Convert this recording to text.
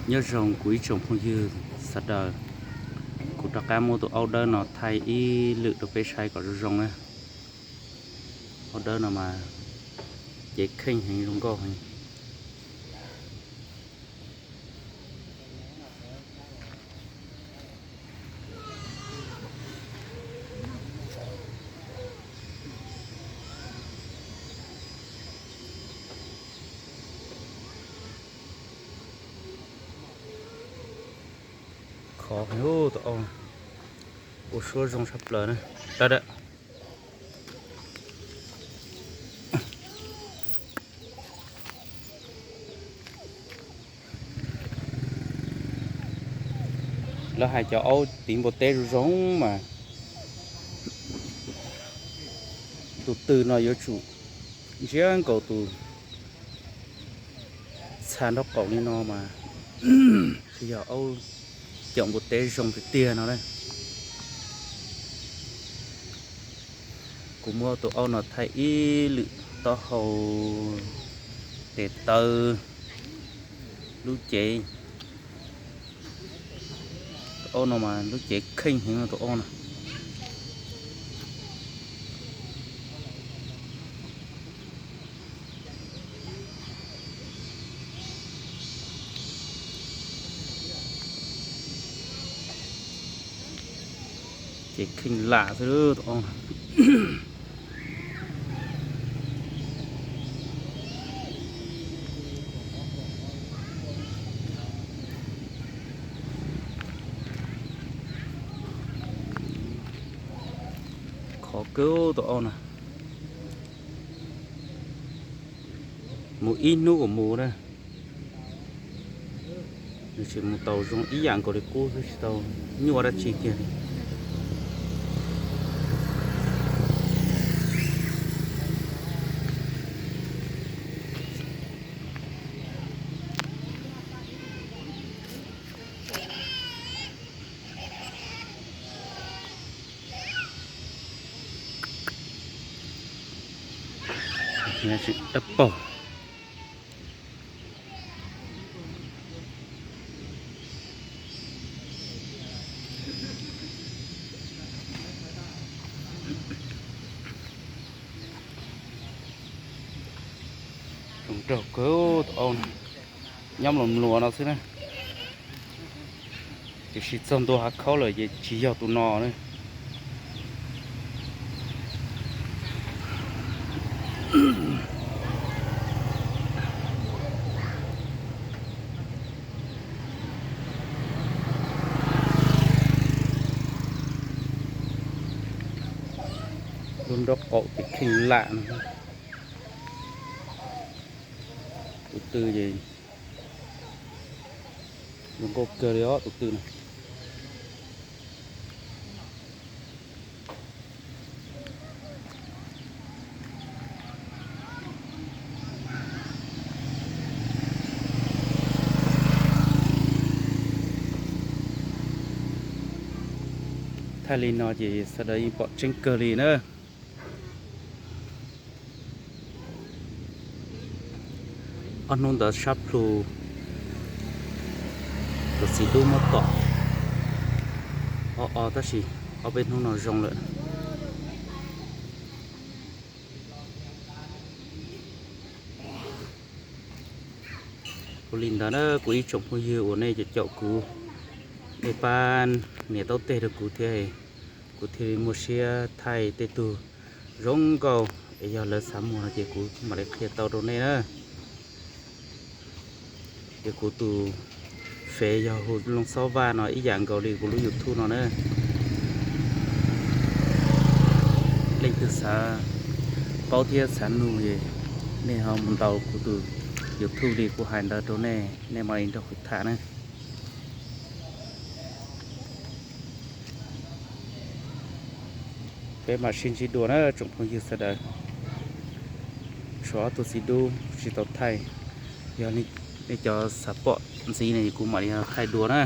Nyob zoo kuv ib tsoom phooj ywg sawv daws, kuv rov qab muab tus aub dawb no thaij ib lwm rau peb saib kom zoo zoo na. Aub dawb no mas cev kheej heev, zoo nkauj heev. Khov heev tus aub, ua suab zoo tshaj plaws na. Dawb dawb. Lawv hais cov aub tiv npua teb zoo zoo mas tus tw no yuav tsum ntsia nkaus tus txha nraub qaum li no mas thiaj yog aub caum npua teb zoo tiag tiag no na. Kuv muab tus aub no thaij ib lwm taub hau, tes taw, lub cev. Tus aub no mas lub cev kheej heev tus aub no. Ces kheej lam xwb tus aub no. Khov kawg tus aub no. Mus ib hnub uas mus na, nws tseem mus tau zoo ib yam nkaus li qub xwb, tsis tau nyuaj dab tsi kiag li. Dab paug. Zoo nraug kawg tus aub no, nyob mluas mluas no xwb na. Tiam sis txog ntua hav khaub lawm ces tsis yog tus no na. Lub nraub qaum ces kheej lam no. Tus tw ces zoo nkauj kawg li os tus tw no. Thaij li no ces sawv daws yeej pom tseeb kawg li na. Ob hnub ntawd sab plhu tus txiv dub muab tom o o tab sis ob peb hnub no zoo lawm. Ua li ntawd na kuv ib tsoom phooj ywg uas nej caum kuv, nej pab nias taub teg rau kuv thiab, kuv thiaj li muaj siab thaij tej tug zoo nkauj es yog lawv xav muag no ces kuv mam li qhia tau rau nej na. Ces kuv tus fev yog hu Looj Xob Vaj no ib yam nkaus li kuv lub YouTube no na. Leej twg xav paub thiab xav nug es nej ho mus ntaus kuv tus YouTube li kuv hais ntawd rau nej, nej mam li nrog kuv tham na. Peb mam sib ntsib dua na tsoom phooj ywg sawv daws. Tshuav ob tug txiv dub tsis tau thaij, yog nej cov xav pom ntxiv ne kuv mam li thaij dua na.